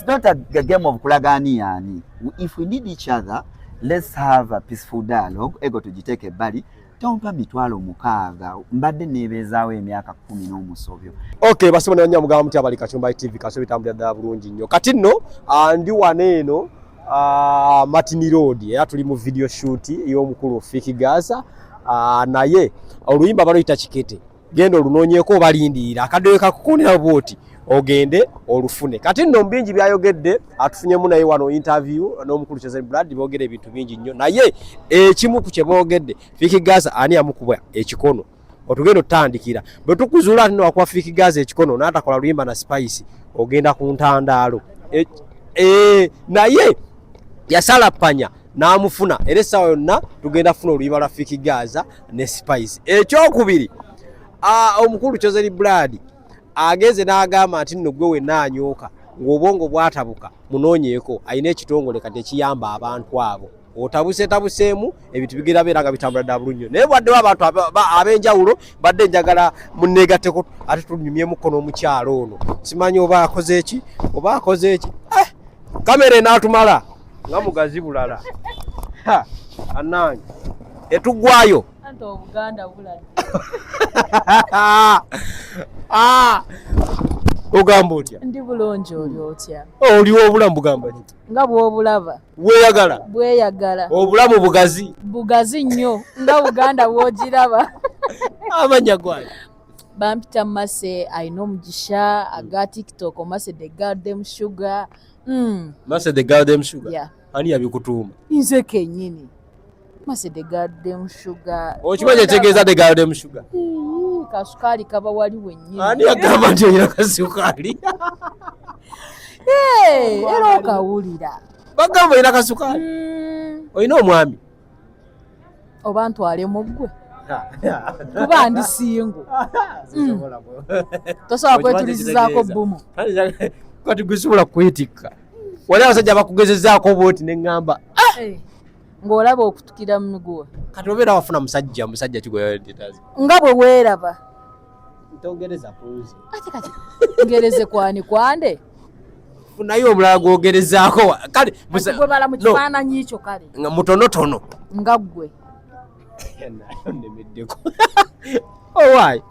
It's not a game of kulaga ani yaani. If we need each other, let's have a peaceful dialogue. Ego tugiteeke ebbali. Tompa 60,000, mbadde neebeezaawo emyaka 10 n'omusobyo. Okay, basebo ne bannyabo, mugamba mutya abali Kacumba TV? Kaso bitambulira ddala bulungi nnyo. Kati nno ndi wano eno Martin Road, era tuli mu video shoot y'omukulu Fik Gaza, naye oluyimba baluyita Kikete. Genda olunoonyeeko, obalindirira akadde kakukuunira bwoti ogende olufune. Kati nno bingi byayogedde, atufunyemu naye wano interview n'omukulu Chosen Blood, boogera ebintu bingi nnyo, naye ekimu ku kye boogedde, Fik Gaza ani yamukuba ekikono. Otugenda otutandikira bwe tukuzuula ati wakuba Fik Gaza ekikono n'atakola luyimba na Spice, ogenda ku ntandaalo. Naye yasala panya n'amufuna, era essaawa yonna tugenda kufuna oluyimba lwa Fik Gaza ne Spice. Ekyokubiri, omukulu Chosen Blood agenze n'agamba nti nno gwe wenna anyooka ng'obwongo bwatabuka, munoonyeeko, alina ekitongole kati ekiyamba abantu abo otabusetabuseemu, ebintu bigenda beera nga bitambula ddala bulungi nnyo. Naye bwaddewo abantu ab'enjawulo badde njagala munneegatteko, ate tunyumyemuko n'omukyalo ono. Simanyi oba akoze eki oba akoze eki. Kamera enaatumala nga mugazi bulala. Ha, annange etuggwayo. Anti Obuganda buladde. Ah! Ogamba otya? Ndi bulungi, oli otya? Oliwo, obulamu bugamba ki? Nga bw'obulaba. Weeyagala? Bweyagala. Obulamu bugazi? Bugazi nnyo, nga Buganda bw'ogiraba. Amanya gwayo? Bampita Mase alina omugisha aga TikTok, Mase the Goddamn Sugar. Mase the Goddamn Sugar? Yeah. Ani yabikutuuma? Nze kennyini, Mase the Goddamn Sugar. Okimanyi ekitegeeza the Goddamn Sugar? Ii, kasukaali kaba wali wennyini. Ani yagamba nti olina kasukaali? Hey, era okawulira. Bagamba olina kasukaali? Mm. Olina omwami? Oba ntwalemu ggwe, kuba ndi single. Tosobola kwetulizizaako bbumu. Kati gwe sobola kwetikka, wali abasajja bakugezezaako bwoti neŋŋamba. Eh, ng'olaba okutukira mu miguwa. Kati obeera wafuna musajja, musajja kigwe? Nga bwe weeraba. Ntongereza kunze. Ate kati ngereze kwani kwande? Funayo omulala gwogerezaako kale. Gwe bala mu No. kifaananyi kyo kale. Nga mutonotono. Nga ggwe. Nnemeddeko, owaayi.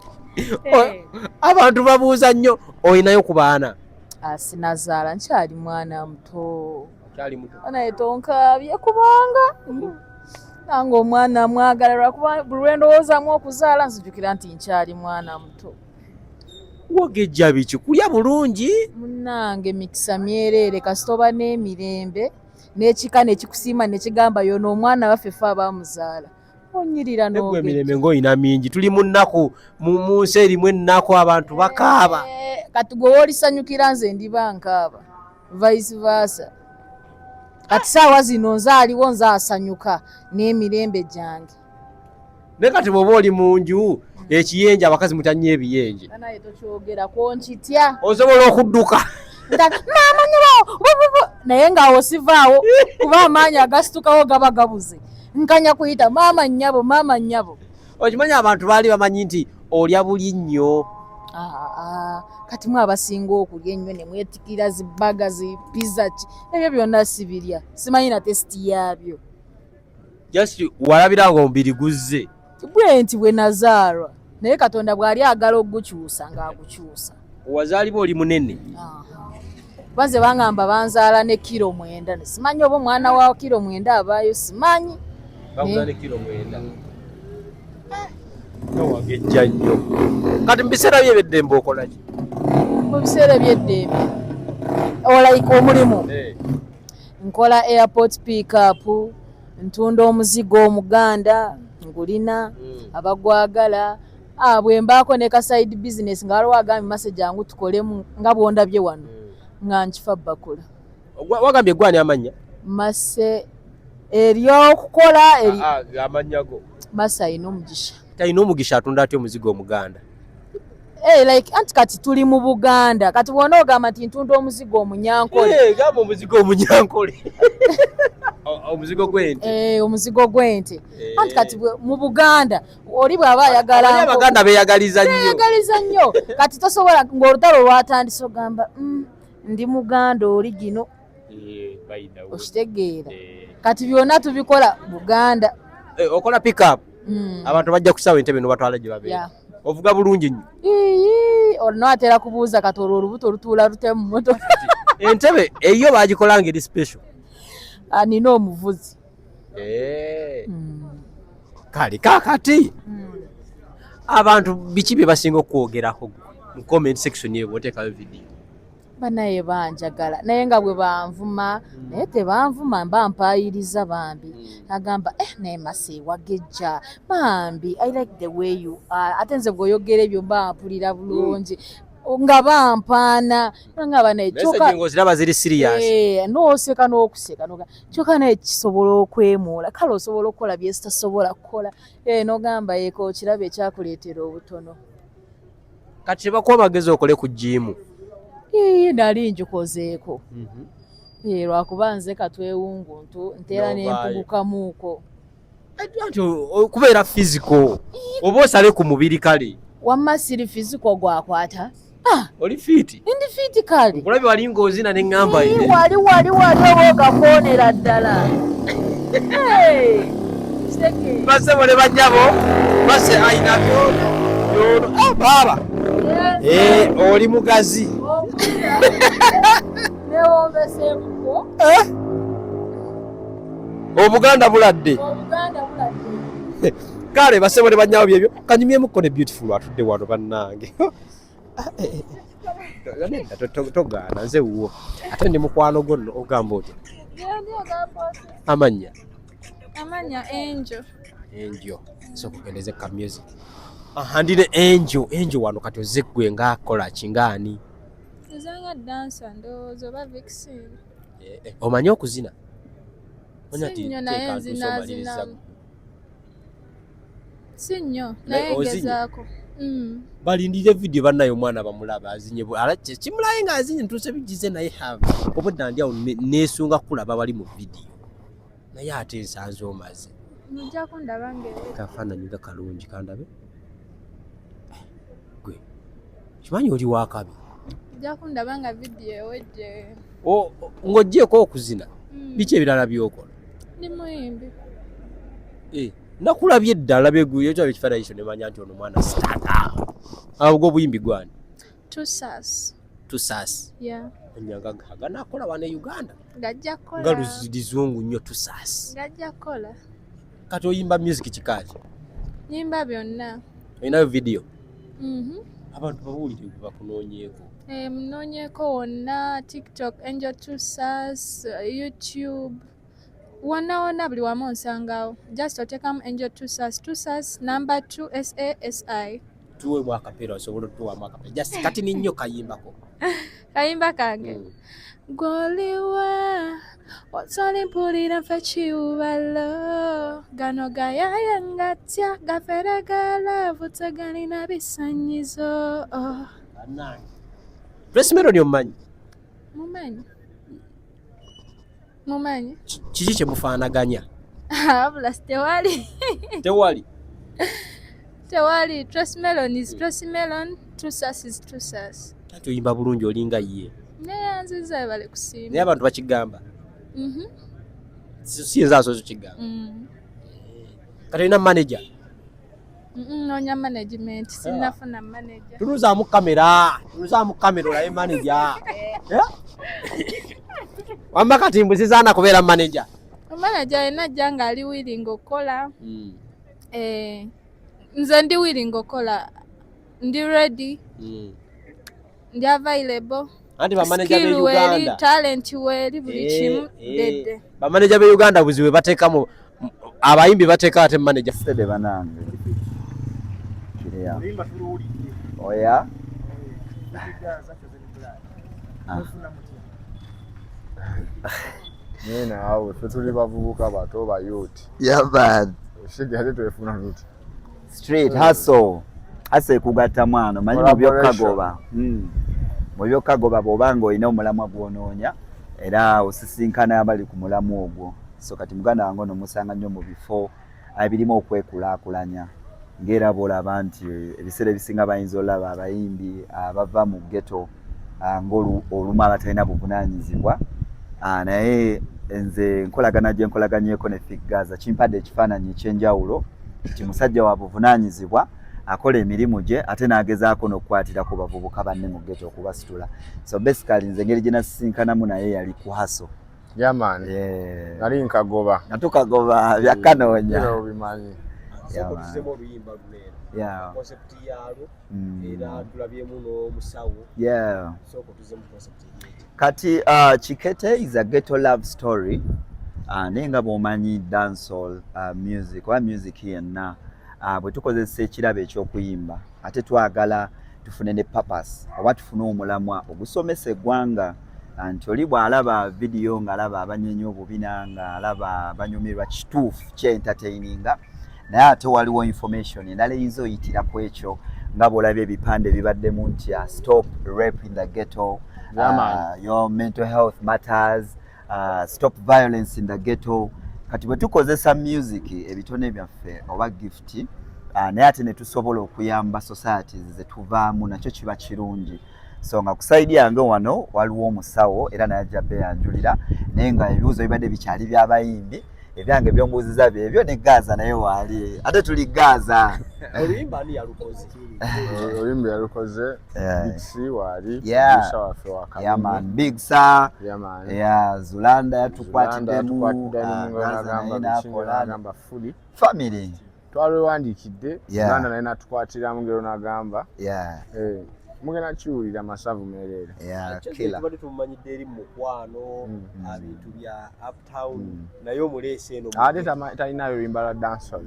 Eh. Abantu babuuza nnyo, olinayo ku baana? Ah, sinazaala, nkyali mwana muto. Okyali muto. Naye tonkaabye, kubanga nange omwana mwagala, lwakuba buli lwe ndowoozamu okuzaala nzijukira nti nkyali mwana muto. Wogejja biki? Kulya bulungi? Munnange, mikisa myereere, kasita oba n'emirembe n'ekika nekikusiima nekigamba yono omwana waffe fe abamuzaala, onyirira. Negwe N'ogejja. Emirembe ng'olina mingi, tuli mu nnaku, mu nsi erimu ennaku, abantu bakaaba. Eh, kati gwe woolisanyukira nze ndiba nkaaba, vice versa. Kati saawa zino nze aliwo, nze asanyuka n'emirembe gyange. Naye kati bw'oba oli mu nju, ekiyenje, abakazi mutya nnyo ebiyenje. Naye tokyogerako, nkitya. Osobola okudduka. Maama nyibawo, naye ng'awo sivaawo, kuba amaanyi agasitukawo gaba gabuze, nkanya kuyita maama nnyabo, maama nnyabo. Okimanyi abantu baali bamanyi nti olya buli nnyo. Ah, ah, kati mwe abasinga okulya ennyo ne mwetikira zi burger, zi pizza, ki ebyo byonna sibirya, simanyi na taste yaabyo. Just walabira nga omubiri guzze. Bwe nti bwe nazaalwa, naye Katonda bw'ali agala okugukyusa ng'agukyusa. Wazaalibwa oli munene? Banze bangamba banzaala ne kiro 9, simanyi oba omwana wa kiro 9 abaayo, simanyi. Bakuzaala ne kiro 9, wagejja nnyo. Kati mu biseera byo ebyeddembe okola ki? Mu biseera ebyeddembe olayika omulimu? Eh. Nkola airport pickup, ntunda omuzigo omuganda ngulina abagwagala. Ah, bwe mbaako ne ka side business nga waliwo agambye, "Mase, jangu tukolemu," nga bwondabye wano nga nkifa bakula. Wagambye gwani amannya? Mase eryokukola eri. Ah, ah, amannya go. Mase alina omugisha. Talina omugisha atunda atya omuzigo omuganda? Hey, like anti kati tuli mu Buganda, kati bwona ogamba nti ntunda omuzigo omunyankole. Eh, gamba omuzigo omunyankole, omuzigo gw'ente. Eh, omuzigo gw'ente. Eh. Anti kati mu Buganda oli bw'aba ayagala Amanyi Abaganda beeyagaliza nnyo. Beeyagaliza nnyo. Kati tosobola ng'olutalo lwatandise ogamba, Ndi muganda oli gino. Eh, by the way. Okitegeera? Eh. Kati byonna tubikola Buganda. Eh, okola pickup? Mm. Abantu bajja kusawa entebe nobatwala gye babeera? Yeah. Ovuga bulungi nnyo. Ii, olina atera kubuuza kati olwo olubuto olutuula lutya mu mmotoka? Entebe eyo bagikola ngeri special. Ah, nina omuvuzi. Eh. Kale kakati abantu biki bye basinga okwogerako gwe mu comment section eyo bw'oteekayo video? Banaye banjagala, naye nga bwe banvuma, naye tebanvuma, mba mpaayiriza bambi. Agamba, eh, naye Masi wagejja bambi, I like the way you are. Ate nze bw'oyogera ebyo mba mpulira bulungi nga bampaana nga banaye. Message ng'oziraba ziri serious. Eh, n'oseka n'okuseka kyokka naye kisobola okwemuula, kale osobola okukola byesitasobola kukola. Eh, n'ogamba yeko okiraba ekyakuleetera obutono. Kati tebakuwa magezi okole ku gym? Ii, nali njikozeeko. Eh, lwakuba nze katwewungu ntu nteera N'ovaayo. nempugukamuuko. Anti okubeera physical oba osale ku mubiri kale. Wamma siri physical gwakwata. Oli fit. Ndi fit kale. Nkulabye wali ng'ozina ne ŋŋamba. Ii, wali wali wali oba ogakoonera ddala. Hey, kitegeera. Basebo ne banyabo, base ayina byono byono. Ah, baaba. Yes. Eh, oli mugazi. Ompulira. Newombeseemuko. Eh? Obuganda buladde. Obuganda buladde. Kale basebo ne banyabo, byebyo kanyumyemuko ne beautiful atudde wano bannange. Ah, eh, eh. Nedda, togaana, nze wuwo ate ndi mukwano gwo nno. Ogamba otya? Amannya? Amanya Angel. Angel, sooka ogendeze ka music. Aha, ndi ne Angel. Angel wano kati ozze ggwe ngaakola ki, ngaani? Nze nga dancer ndowooza oba vixen. Eh, eh, omanyi okuzina? Omanyi Si ati nnyo, naye teeka ntuuse omaliriza. nzinaazinamu. Si nnyo, Naye naye ozinye? ngezaako. Balindire video bannaye, omwana bamulaba azinye ala kimulaye ng'azinye ntuuse bigize, naye have obudda ndi awo neesunga kulaba bali mu video, naye ate nsanze omaze. Mujja kundaba ng'ewedde. Kafaananyi nga kalungi, kandabe. Gwe kimanyi oli wakabi. Mujja kundaba nga video ewedde. Ng'oggyeko okuzina, biki ebirala by'okola? Ndi muyimbi. Eh, nakulabye eddala byekyo ekifaananyi kyo nemanya nti ono mwana sitata ubwo obuyimbi gwani? Tusas. Tusas? Yeah. Anyanga ganakola wano e Uganda? Gajja kukola. Nga luzungu nnyo, tusas. Gajja kukola. Kati oyimba music kikaaki? Nyimba byonna. Olinayo video? Mhm. Abantu babuulire gwe bakunoonyeeko. Eh, munoonyeeko wonna, TikTok Angel Tusas, YouTube. Wonna wonna, buli wamu onsangawo. Just oteekamu Angel Tusas, Tusas number 2 S A S I. Tuweemu akapeera, osobola otuwamu akapeera just kati ninnyo kayimbako? Kayimba kange. Gwoliwa otali mpulira nfe kiwubalo gano gayaye ngatya gafere galavu tegalina bisanyizo. Bannange, Tracy Melon omumanyi? Mumanyi, mumanyi. Kiki kyemufaanaganya? Wabula tewali. Tewali? Tewali. Tracy Melon is Tracy Melon, Tusas is Tusas. Ate oyimba bulungi, olinga ye. Neyanziza, bale kusiima. Naye abantu bakigamba. Si nze asoose okigamba. Kati olina manager? Noonya management, sinnafuna manager. Tunuzaamu kamera, tunuzaamu kamera olabe manager. Eh? Wamma kati mbuzizaana kubeera manager. Manager alina ajja ng'ali willing okukola. Eh, nze ndi willing okukola, ndi ready, ndi available. Anti bamaneja Skill b'e weeri, Uganda talent weeri, buli Eh, kimu eh. dedde. Bamaneja b'e Uganda buzibu, bateekamu abayimbi, bateeka ate manager. Sede banange kireya. Oluyimba tuluwulidde. Oya. Gaza Chosen Blood. Ah. Mwefuna mutya? Naye naawe ffe tuli bavubuka bato, bayuti. Yeah, man. Shidi ate twefuna tuti? Street hustle, hustle ekugatta mwana, omanyi mu byokkagoba. Mu byokkagoba bw'oba ng'olina omulamwa gw'onoonya era osisinkana abali ku mulamwa ogwo. So kati muganda wange ono musanga nnyo mu bifo ebirimu okwekulaakulanya, ng'era bw'olaba nti ebiseera ebisinga bayinza olaba abayimbi abava mu ghetto. Ng'olumu abatalina buvunaanyizibwa, naye nze nkolagana gye nkolaganyeko ne Fik Gaza kimpadde ekifaananyi ekyenjawulo nti musajja wa buvunaanyizibwa, akola emirimu gye ate n'agezaako n'okukwatira ku bavubuka banne mu ghetto okubasitula. So basically nze engeri gye nasisinkanamu naye yali ku hustle. Yeah man. Yeah. Nali nkagoba. Nga tukagoba byakanoonya. Era obimanyi. Sooka otuzemu oluyimba luno eno. Concept yaalwo era tulabyemu n'omusawo. Sooka otuzemu concept eri. Kati Chikete is a ghetto love story. Naye nga bw'omanyi dancehall music oba music yenna, bwe tukozesa ekirabo eky'okuyimba ate twagala tufune ne purpose oba tufune omulamwa ogusomesa eggwanga, nti oli bw'alaba vidiyo ng'alaba abanyenya obubina, ng'alaba banyumirwa, kituufu kye entertaininga, naye ate waliwo information endala eyinza oyitira ku ekyo, nga bw'olabye ebipande bibaddemu nti "Stop rape in the ghetto", Yeah, man. "Your mental health matters", "Stop violence in the ghetto". Kati bwe tukozesa music, ebitone byaffe oba gift, naye ate ne tusobola okuyamba societies ze tuvaamu, nakyo kiba kirungi. So nga ku side yange wano waliwo omusawo era naye ajja beyanjulira, naye nga ebibuuzo bibadde bikyali by'abayimbi, ebyange byombuuziza byebyo ne Gaza naye waali ate tuli Gaza. Oluyimba ani yalukoze? Oluyimba yalukoze Big C waali, producer waffe wa Yeah man, Big Sir. Yeah man. Yeah, Zulanda yatukwatiddemu. Yatukwatiddemu. Gaza naye n'akola. Nagamba fully family. Twalwewandiikidde. Zulanda naye natukwatiramu ngero nagamba. Eh, mugenda kiwulira masavu mereere. Yeah, killer. Tubadde tumumanyidde eri mu mukwano, bintu bya uptown, naye omuleese eno. Ate talinayo luyimba lwa dancehall.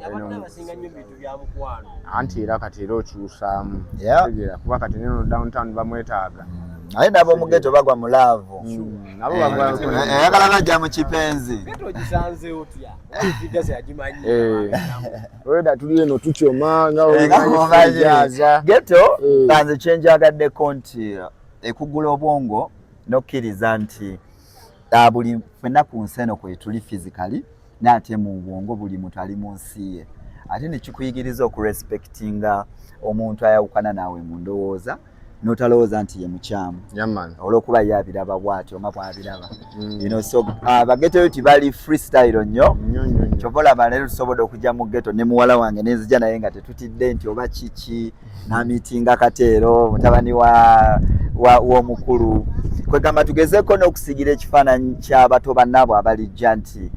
Abadde abasinga nnyo bintu bya mukwano. Anti era kati era okyusaamu. Tegeera, kuba kati neno downtown bamwetaaga. Naye nabo mu ghetto bagwa mu love. Nabo bagwa. Ayagala bajja mu kipenzi. Ghetto ogisanze otya? Gaza yagimanyi. Weda tuli eno tukyoma nga Eh, nga bw'omanyi. Gaza. Ghetto nze kyenjagaddeko nti ekugula obwongo n'okkiriza nti buli ffenna ku nsi eno kwe tuli physically, naye ate mu bwongo buli muntu ali mu nsi ye, ate ne kikuyigiriza okurespectinga omuntu ayawukana naawe mu ndowooza n'otalowooza nti ye mukyamu Yeah man. olw'okuba ye abiraba bw'atyo nga bw'abiraba. So abaghetto yo tibali freestyle nnyo. Nnyo nnyo nnyo. Kyova olaba leero tusobodde okujja mu ghetto ne muwala wange nenzija naye nga tetutidde nti oba kiki n'amiitinga Kateero mutabani wa w'omukulu. Kwegamba tugezeeko n'okusigira ekifaananyi ky'abato bannaabwe abalijja nti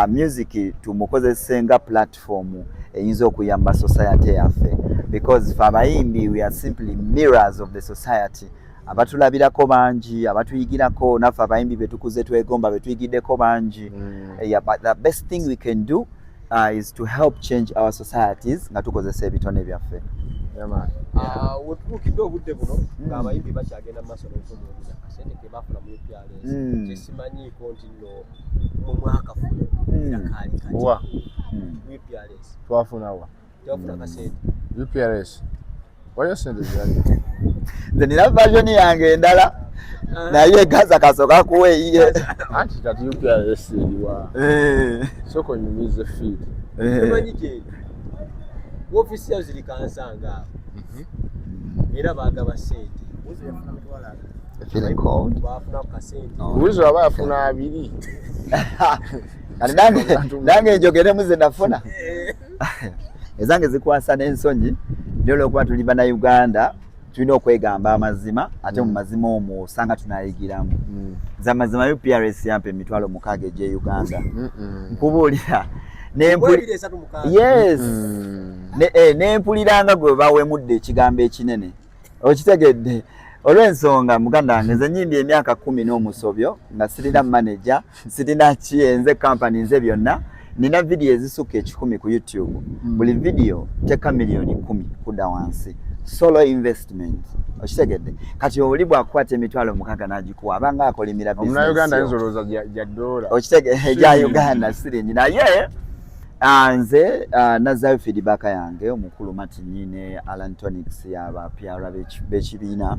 music tumukozese nga platform eyinza okuyamba society yaffe, because fe abayimbi we are simply mirrors of the society. Abatulabirako bangi, abatuyigirako, naffe abayimbi betukuze twegomba betuyigiddeko bangi. Yeah, but the best thing we can do is to help change our societies nga tukozesa ebitone byaffe. Yeah man. Ah, wetutuukidde obudde buno ng'abayimbi bakyagenda mu maaso n'okumuwuliza akasente ke baafuna mu UPRS, kyesimanyiiko nti nno mu mwakafuna era kaali kati Wa UPRS. Twafuna wa? Tebafuna kasente. UPRS. Waliyo sente zirali. Nze nina version yange endala, naye Gaza kasooka kuwa eyiye. Anti kati UPRS eriwa? Sooka onyumize feed. Tomanyi gyeri? Woofiisi yazo ziri Kansanga awo era baagaba sente. Feeling cold. Baafuna ku kasente. Oh. Wizo aba yafuna 20. Kati nange njogeremu ze nafuna, ezange zikwasa n'ensonyi, naye olwokuba tuli bannayuganda tulina okwegamba amazima, ate mu mazima omwo osanga tunayigiramu. Nze amazima UPRS yampa 60,000 egy'e Uganda, nkubuulira. 236. Yes. Nempuliranga gwe bawemudde ekigambo ekinene, okitegedde? Olw'ensonga muganda wange nze nyimbye emyaka 10 n'omusobyo nga sirina manager, sirina ki, nze company nze byonna. Nina vidiyo ezisukka 100 ku YouTube, buli vidiyo teka miliyoni 10 kudda wansi, solo investment, okitegedde? Kati oli bwakukwata 60,000 n'agikuwa abanga akolimira Omunauganda business yo. ayinza olowooza gya dola. Okitege gya Uganda siringi, naye nze nazaayo feedback yange omukulu Martin ne Alan Tonics yaba PR b'ekibiina.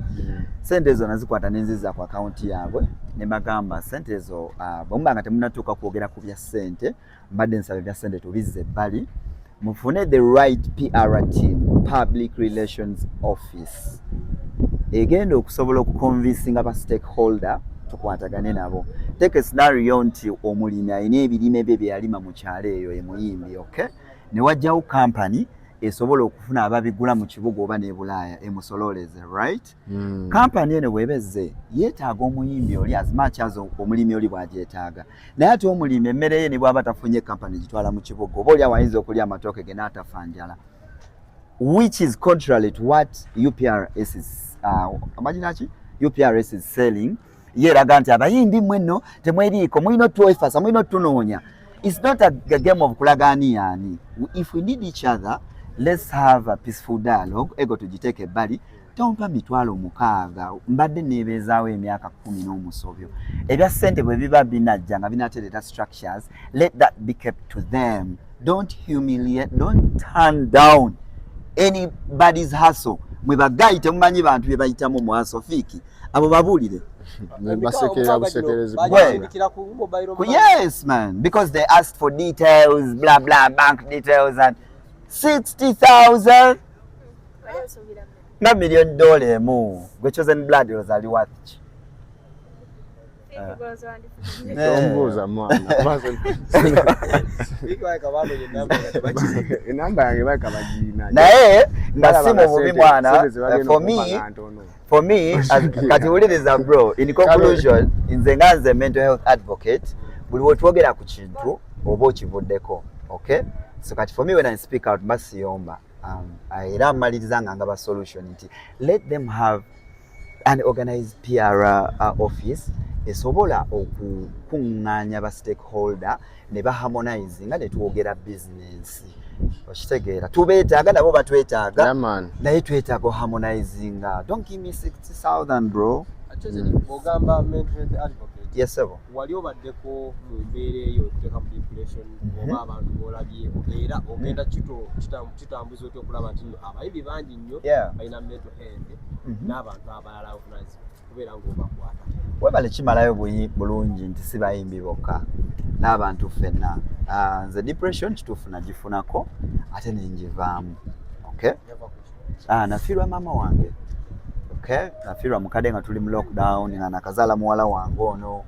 Sente ezo nazikwata nenziza ku akawunti yaabwe ne bagamba sente ezo, bwe muba nga temunatuuka kwogera ku bya sente, mbadde nsaba ebya sente tubizze ebbali, mufune the right PR team, public relations office. Egenda okusobola okuconvincinga ba stakeholder tukwatagane nabo. Take a scenario nti omulimi alina ebirime bye bye yalima mu kyalo eyo emuyimbi, okay, ne wajjawo company esobola okufuna ababigula mu kibuga oba ne Bulaaya emusololeze, right? Kampani eno bw'eba ezze yeetaaga omuyimbi oli as much as omulimi oli bw'agyetaaga, naye ate omulimi emmere ye ne bw'aba tafunye kampani gitwala mu kibuga, oba oli awo ayinza okulya amatooke ge n'atafa njala, which is contrary to what UPRS is amagina ki UPRS is selling. Yeeraga nti abayimbi mmwe nno temweriiko, mulina otwefasa, mulina otunoonya. It's not a game of kulaga ani yaani. If we need each other, let's have a peaceful dialogue. Ego tugiteeke ebbali. Tompa 60,000, mbadde neebeezaawo emyaka 10 n'omusobyo. Ebya ssente bwe biba binajja nga binatereeta structures, let that be kept to them. Don't humiliate, don't turn down anybody's hustle. Mwe ba guy temumanyi bantu bye bayitamu mu hustle. Fiki abo babuulire. Basekerera busekerezi. Bagindikira ku mobile money. Yes man, because they asked for details, blah blah, bank details and 60,000 nga million dollar emu. Gwe Chosen Blood olowooza worth ki? Tombuuza mwana. Fiki baleka banoonya enamba nga tebakizi. Enamba yange baleka bagiina. Naye nga si mu bubi mwana, for me kati wuliriza bro, in conclusion, nze nga nze mental health advocate, buli wetwogera ku kintu oba okivuddeko, okay? So kati for me, when I speak out, mba siyomba, era mmaliriza nga ngaba solution nti let them have an organized PR office esobola okukuŋŋaanya ba stakeholder ne baharmonize nga ne twogera business. Okitegeera? Tubeetaaga, nabo batwetaaga. Yeah, man. Naye twetaaga oharmonizinga. Don't give me 60,000, bro. Chosen, bw'ogamba mental health advocate, Yes sir. Wali obaddeko mu mbeera eyo okuteeka mu depression oba abantu b'olabyeko, era ogenda kitambuza otya okulaba nti nno abayimbi bangi nnyo balina mental health n'abantu abalala obuvunanyizibwa kubeera ng'obakwata? Webale kimalayo bulungi nti si bayimbi bokka, n'abantu ffenna. Ah, nze depression kituufu nagifunako ate nenjivaamu, okay? Yava ku ki? Ah, nafiirwa maama wange, okay? Nafiirwa mukadde nga tuli mu lockdown, nga nakazaala muwala wange ono.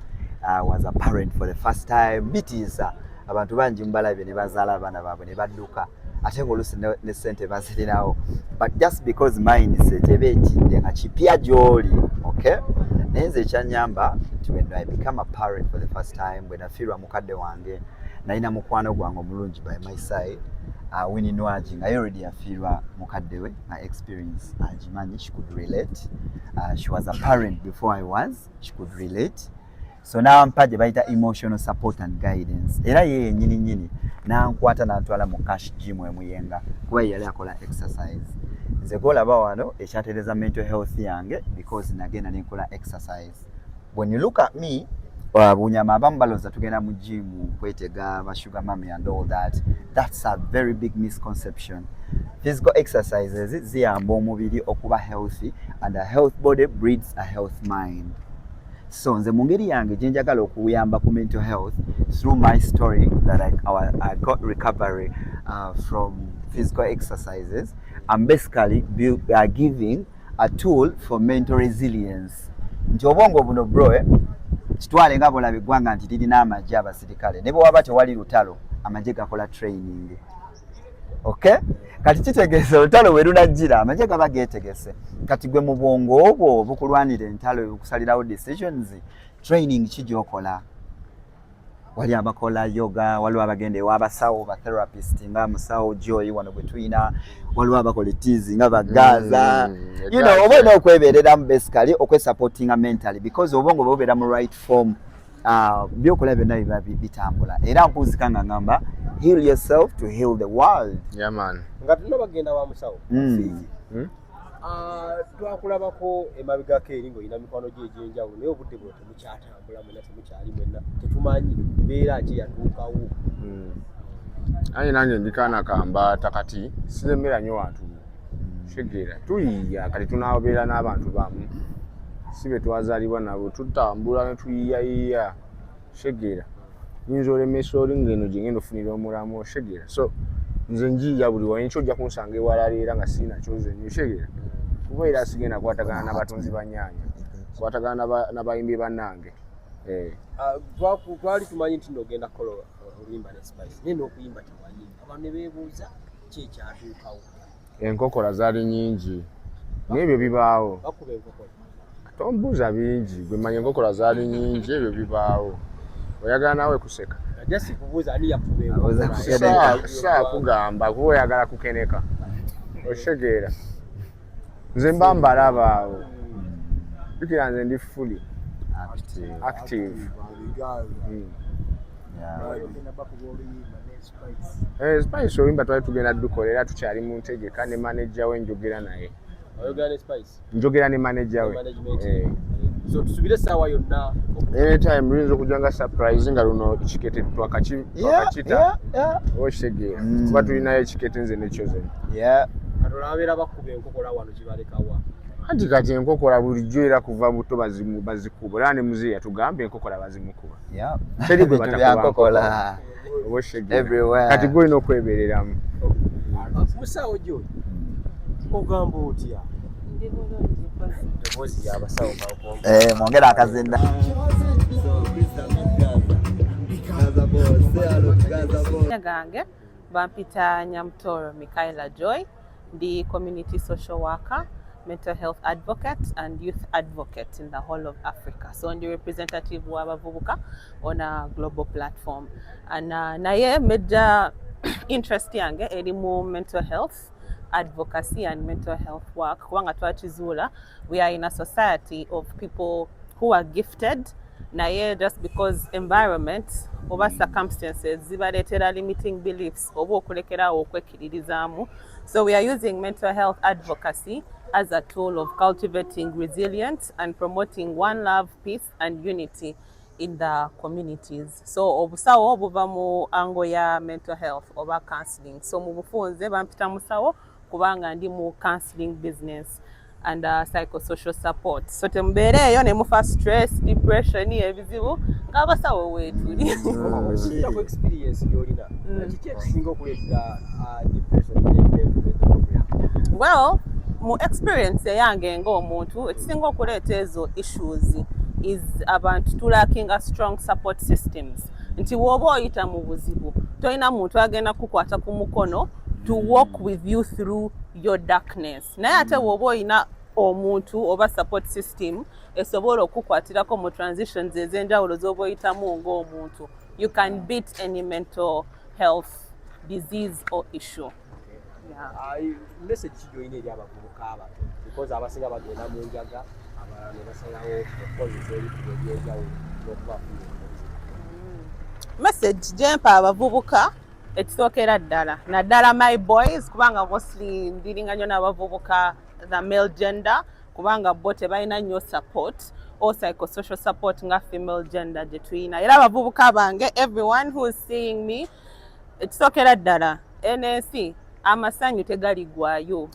Was a parent for the first time. Bitiisa, abantu bangi mubalabye ne bazaala abaana baabwe ne badduka, ate ngaoluusi ne sente bazirinawo, but just because mindset eba etidde nga kipya gy'oli, okay? Naye nze ekyanyamba nti when I become a parent for the first time, bwe nafiirwa mukadde wange, nalina mukwano gwange omulungi by my side, Winnie Nwagi, nga ye already yafiirwa mukadde we, nga experience agimanyi, she could relate. She was a parent before I was, she could relate. So nampa gye bayita emotional support and guidance, era ye yennyini nnyini nankwata nantwala mu cash gym emuyenga, kuba ye yali akola exercise. Nze gwolaba wano ekyatereeza mental health yange because nagenda nenkola exercise. When you look at me, bunyama abamu balowooza tugenda mu gym kwetega ba sugar mummy and all that. That's a very big misconception. Physical exercises ziyamba omubiri okuba healthy, and a health body breeds a health mind. So nze mu ngeri yange gye njagala okuyamba ku mental health through my story that I got recovery from physical exercises, I'm basically giving a tool for mental resilience nti obwongo buno bro, kitwale nga bolaba eggwanga nti lirina amagye, abasirikale, ne bwe waba tewali lutalo, amagye gakola training, okay? Kati kitegeeza olutalo bwe lunajjira, amagye gaba geetegese. Kati gwe mu bwongo obwo bukulwanira entalo, bukusalirawo decisions, training ki gy'okola? Wali abakola yoga, waliwo abagenda ew'abasawo ba therapist nga musawo Joy wano gwe tulina, waliwo abakola etizi nga bagaza. Oba olina okwebeereramu basically, okwesupportinga mentally, because obwongo bwe bubeera mu right form, byokola byonna biba bitambula. Era mpuzika nga ngamba heal yourself to heal the world. Yeah, man. Nga tulina bagenda wa musawo. Ah, twakulabako emabegako eri ng'olina mikwano gye egy'enjawulo, naye obudde buno temukyatambula mwenna, temukyali mwenna, tetumanyi mbeera ki yatuukawo. Aye nange ndi kaana kambaata, kati siremera nnyo wantu. Kitegeera, tuyiiya, kati tunaabeera n'abantu bamu si be twazaalibwa nabo, tutambula ne tuyiiyayiiya. Kitegeera, nyinza olemesa oli ng'eno gye ngenda ofunira omulamu. Okitegeera? So nze njiiya buli wali, nkyo ojja kunsanga ewalala era nga sirina kyoze nnyo. Kitegeera? Kuba era sigenda kwatagana n'abatunzi ba nnyaanya, kwatagana n'abayimbi bannange. Eh. Ah, twali tumanyi nti nogenda kukola oluyimba ne Spice, naye n'okuyimba tewayimba, abantu ne beebuuza ki ekyatuukawo. Enkokola zaali nyingi, naye ebyo bibaawo. Bakuba enkokola? Tombuuza bingi, gwe manya enkokola zaali nyingi, ebyo bibaawo. Oyagala naawe kuseka? Just kubuuza ani yakuba Abuuza enkokola. kukeneka. Saa kugamba kuba oyagala kukeneka, okitegeera? Nze mba mbalaba awo, jjukira nze ndi fully Active. active. Yeah. Ogenda bakuba oluyimba ne Spice? Eh, Spice oluyimba twali tugenda dukola, era tukyali mu ntegeka ne manager we, njogera naye. Oyogera ne Spice? Njogera ne manager we. Management. Eh. So tusubire essaawa yonna? Anytime luyinza okujja nga surprise, nga luno ekikete twakakita. Okitegeera? Kuba tulinayo ekikete, nze ne Chosen. Katola babeera bakuba enkokola wano, kibalekawa? Anti kati enkokola bulijjo era kuva buto bazikuba, era ne muzeeyi yatugamba enkokola bazimukuba. Teri gwe Bintu batakuba. bya nkokola. Oba okitegeera? Everywhere. Kati gwe olina okwebereramu. Musawo gyo ogamba otya? Ndi bulungi, mpozi. Eddoboozi lyabasawo kankombe. Eh, mwongere akazinda. Amannya gange bampita Nyamutoro Michaela Joy. Ndi community social worker, mental health advocate and youth advocate in the whole of Africa. So ndi representative w'abavubuka on a global platform. And naye major interest yange eri mu mental health advocacy and mental health work, kubanga twakizuula we are in a society of people who are gifted, naye just because environment oba circumstances zibaleetera limiting beliefs oba okulekerawo okwekkiririzaamu. So we are using mental health advocacy as a tool of cultivating resilience and promoting one love, peace and unity in the communities. So obusawo buva mu angle ya mental health oba counseling. So mu bufunze bampita musawo kubanga ndi mu counseling business and psychosocial support. So temubeereeyo ne mufa stress, depression, ebizibu, ng'abasawo weetuli. Okusinziira ku experience gy'olina, kiki ekisinga okuleetera depression ne mental problem? Well, mu experience eyange ng'omuntu, ekisinga okuleeta ezo issues is abantu tulackinga strong support systems, nti bw'oba oyita mu buzibu tolina muntu agenda kukwata ku mukono to walk with you through your darkness. Naye ate bw'oba olina omuntu oba support system esobola okukwatirako mu transitions ez'enjawulo z'oba oyitamu ng'omuntu, you can beat any mental health disease or issue, yeah. Message ki gy'olina eri abavubuka abato? Because abasinga bagenda mu njaga, abalala ne basalawo okukozesa ebikubo ebyenjawulo n'okubafuna. Message gyempa abavubuka, ekisookera ddala, naddala my boys, kubanga mostly ndiringa nnyo n'abavubuka, the male gender, kubanga bo tebalina nnyo support or psychosocial support nga female gender gye tulina. Era abavubuka bange, everyone who is seeing me, ekisookera ddala, ensi amasanyu tegaligwayo.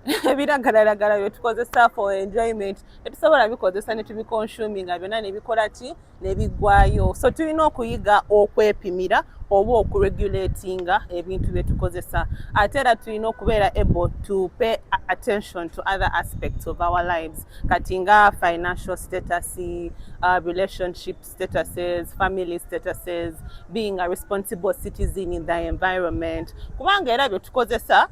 Ebiragalalagala bye tukozesa for enjoyment tetusobola bikozesa ne tubiconsuminga byonna ne bikola ki, ne biggwayo. So tulina okuyiga okwepimira oba okuregulatinga ebintu bye tukozesa. Ate era tulina okubeera able to pay attention to other aspects of our lives, kati nga financial status, relationship statuses, family statuses, being a responsible citizen in the environment, kubanga era bye tukozesa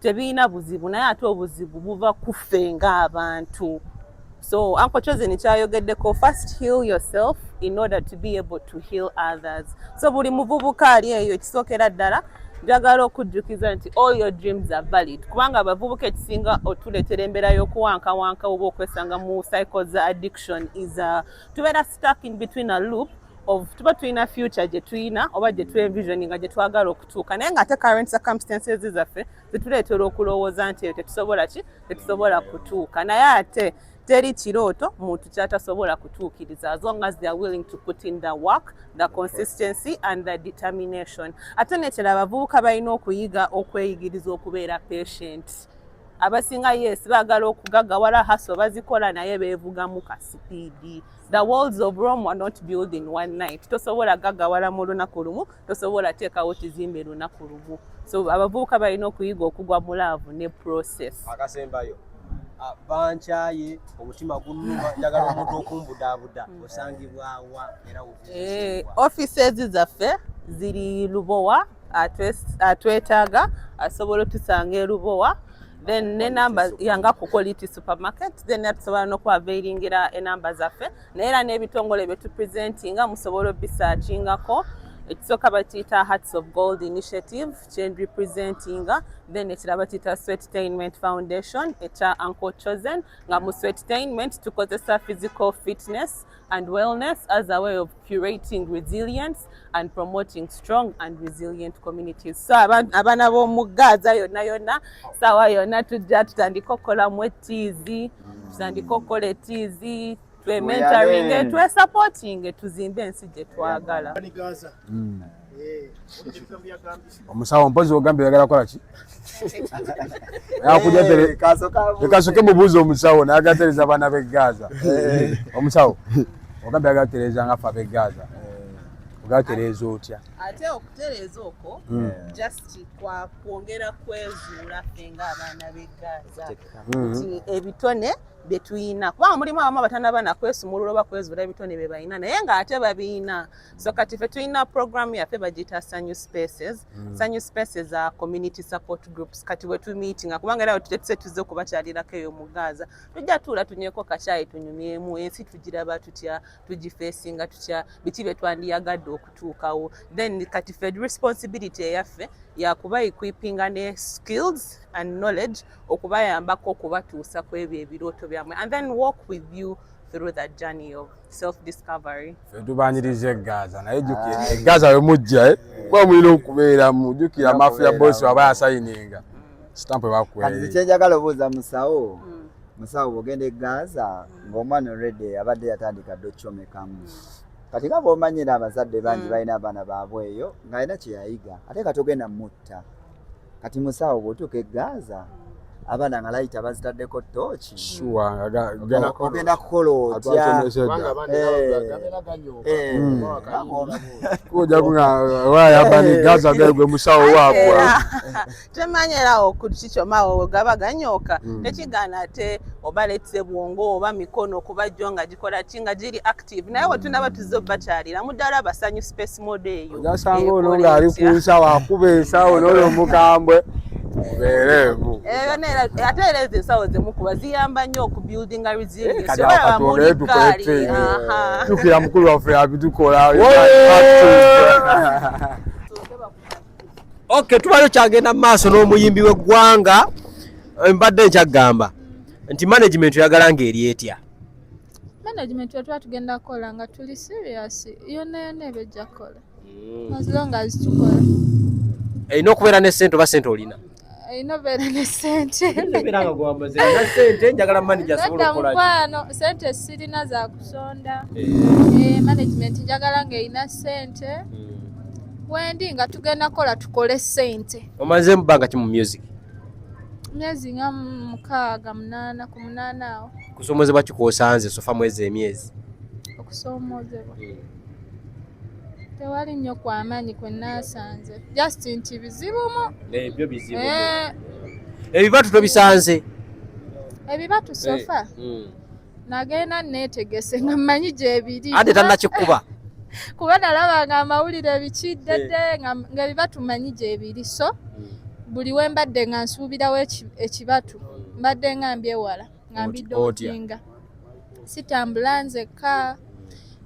tebirina buzibu, naye ate obuzibu buva kuffe ng'abantu. So Uncle Chosen kyayogeddeko, first heal yourself in order to be able to heal others. So buli muvubuka ali eyo, ekisookera ddala njagala okujjukiza nti all your dreams are valid, kubanga abavubuka ekisinga otuleetera embeera y'okuwankawanka oba okwesanga mu cycles za addiction is tubeera stuck in between a loop of tuba tulina future gye tulina oba gye tuenvisioninga gye twagala okutuuka, naye ng'ate current circumstances zaffe zituleetera okulowooza nti eyo tetusobola ki, tetusobola kutuuka. Naye ate teri kirooto muntu kyatasobola kutuukiriza, as long as they are willing to put in the work, the consistency and the determination. Ate nekirala, abavubuka balina okuyiga okweyigiriza okubeera patient. Abasinga, yes, baagala okugagawala, hustle bazikola, naye beevugamu ka speed. The walls of Rome were not built in one night. Tosobola gagawala mu lunaku lumu, tosobola teekawo kizimbe lunaku lumu. So abavubuka balina okuyiga okugwa mu love ne process. Akasembayo. Bankyaye, omutima gunnuma, njagala omuntu okumbudaabuda, osangibwawa era? Offices zaffe ziri Lubowa. Atwetaaga asobola otusanga e Lubowa, then nenamba yanga ku Quality Supermarket. Then tusobola n'okuavailingira enamba zaffe, naye era n'ebitongole bye tupresentinga musobola obisearchingako. Ekisooka bakiyita Hearts of Gold Initiative, kyenrepresentinga. Then ekirala bakiyita Sweatitainment Foundation, ekya Uncle Chosen, nga mu Sweatitainment tukozesa physical fitness and wellness as a way of curating resilience and promoting strong and resilient communities. So abaana b'omu Gaza yonna yonna, saawa yonna tujja tutandika okukolamu etiizi, tutandika okukola etiizi, twementoringe, twesupportinge, tuzimbe ensi gye twagala. Omusawo, mpozi ogambye oyagala kukola ki? Leka mubuuza omusawo nayagala abaana b'e Gaza. Omusawo, ogambye ayagala kutereeza nga ffe ab'e Gaza, ogala tereeza otya? Ate okutereeza okwo just kwa kwongera kwezuula ffe ng'abaana b'e Gaza nti ebitone bye tuyina, kubanga mulimu abamu abatanaba nakwesumulula oba kwezuula ebitone bye balina, naye ng'ate babiyina. So kati ffe tulina program yaffe bagiyita Sanyu Spaces. Sanyu Spaces are community support groups. Kati bwe tumeetinga, kubanga era tutese tuzze okubakyalirako eyo mu Gaza, tujja tuula tunyweko kacyayi, tunyumyemu ensi tugiraba tutya, tugifacinga tutya, biki bye twandiyagadde okutuukawo. Then kati ffe responsibility eyaffe yakuba equippinga ne skills and knowledge okubayambako okubatuusa ku ebyo ebirooto byammwe, and then walk with you through that journey of self discovery. Ffe tubaniriza e Gaza, naye jjukira e Gaza we mujja, kuba mulina okubeeramu. Jjukira mafia boss waba yasayininga stamp. Kati ebakweri. kyenjagala obuuza musawo, musawo, bwogenda e Gaza ng'omwana already abadde yatandika dde okyomekamu, kati nga bw'omanyira abazadde bangi balina abaana baabwe eyo ng'alina kye yayiga, ate kati ogenda mutta. Kati musawo, bw'otuuka e Gaza abaana nga layita bazitaddeko tooki, ogenda kukola otya? Ojja Gaza gwe musawo waabwe. Temanyi era okukikyomawo we gaba ganyooka, tekigaana ate oba letse bwongo oba mikono kuba jjo nga gikola ki, nga giri active. Naye wetunaba tuzze obakyalira muddala abasanyu space mode eyo. Ojasanga ono ng'ali ku nsawo, akuba ensawo n'oyo omukambwe mubeereemu. Eyo ate era ezo ensawo zemukuba ziyamba nnyo okubuildinga resilience. Kati Oba awo muli katwongere tukole gaali, training. aha. Jjukira mukulu waffe abitukola. Okay, tubadde kyagenda mu maaso n'omuyimbi w'eggwanga. Mbadde nkyagamba nti management oyagala ng'eri etya? Management wetuba tugenda kukola nga tuli serious, yonna yonna eba ejja kukola as long as tukola. Erina okubeera ne ssente oba ssente olina? Erina obeera ne ssente. Beera nga gwamaze na ssente, njagala manager asobola Nedda. okukola ki? Mukwano, sente sirina za kusonda. Management njagala ng'erina ssente. Wendi nga tugenda kukola, tukole ssente. Omaze mu bbanga ki mu music? Myezi nga 6, 8, ku 8 awo. Kusoomozebwa ki kw'osanze so far mwezi emyezi? Okusoomoozebwa tewali nnyo kwamaanyi kwe naasanze, just nti bizibumu. Ebyo bizibu. Eh. Ebibatu tobisanze? Ebibatu so far nagenda neetegese nga mmanyi gyebiri. Ate tannakikuba? Kuba nalabanga amawulire ebikiddedde nga ebibatu mmanyi gyebiri, so buli we mbadde nga nsuubirawo ekibatu mbadde nga mbyewala, nga mbidodginga, sitambula nzekka.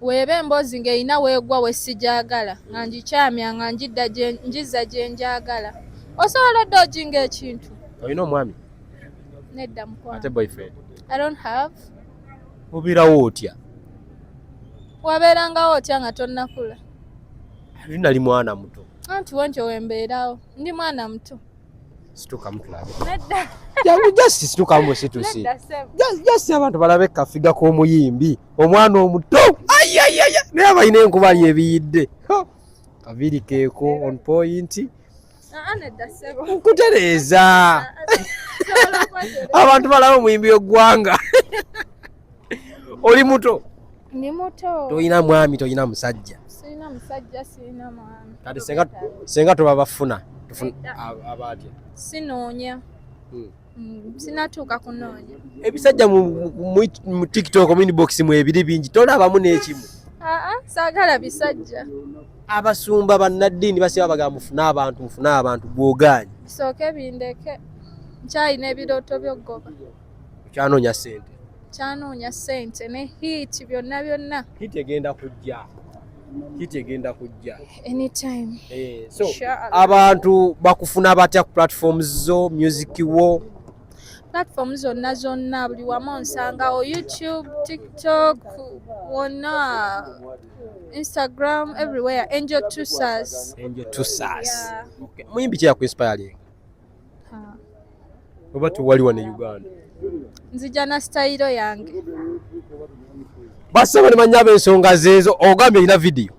Weeba emboozi ng'erina weegwa we sijagala, nga ngikyamya, nga njidda njizza gye njagala. Osobola ododginga ekintu. Olina omwami? Nedda, mukwano. Ate boyfriend? I don't have. Obeerawo otya? Wabeerangawo otya nga tonnakula? Ali nali mwana muto. Anti wontyo wembeerawo, ndi mwana muto. Situkamu tulabe. Nedda. Jangu, just situkamu busitusi. Nedda, sebo. Just abantu balabe kafiga k'omuyimbi omwana omuto. Ayayaya, naye abalina enkuba ali ebiyidde. Ho! Kaviiri keeko on point. Ah, nedda sebo. Nkutereeza. Sobola okwetereza. Abantu balabe omuyimbi w'eggwanga, oli muto. Ndi muto. Tolina mwami, tolina musajja? Sirina musajja, sirina mwami. Kati senga toba bafuna abaatya? Sinoonya. Sinatuuka kunoonya. Ebisajja mu TikTok, mu inbox mu ebiri bingi, tolabamu n'ekimu? Aa, saagala bisajja. Abasumba, bannaddiini basiba bagamba mufune abantu, mufune abantu, gwogaanyi. Bisooke bindeke, nkyalina ebirooto by'oggoba. Okyanoonya ssente? Kyanoonya ssente ne hit, byonna byonna. Hit egenda kujja, hit egenda kujja. Anytime. So Inshallah. abantu bakufuna batya ku platforms zo, music wo? Platform zonna zonna, buli wamu onsangawo, YouTube, TikTok, wonna, Instagram, everywhere, Angel Tusas. Angel Tusas. Yeah. Okay. Muyimbi ki yakuinspiringa oba tewali wano e Uganda? Nzija na sitayiro yange. Basebo ne manya ab'ensonga zeezo, ogambye erina vidiyo.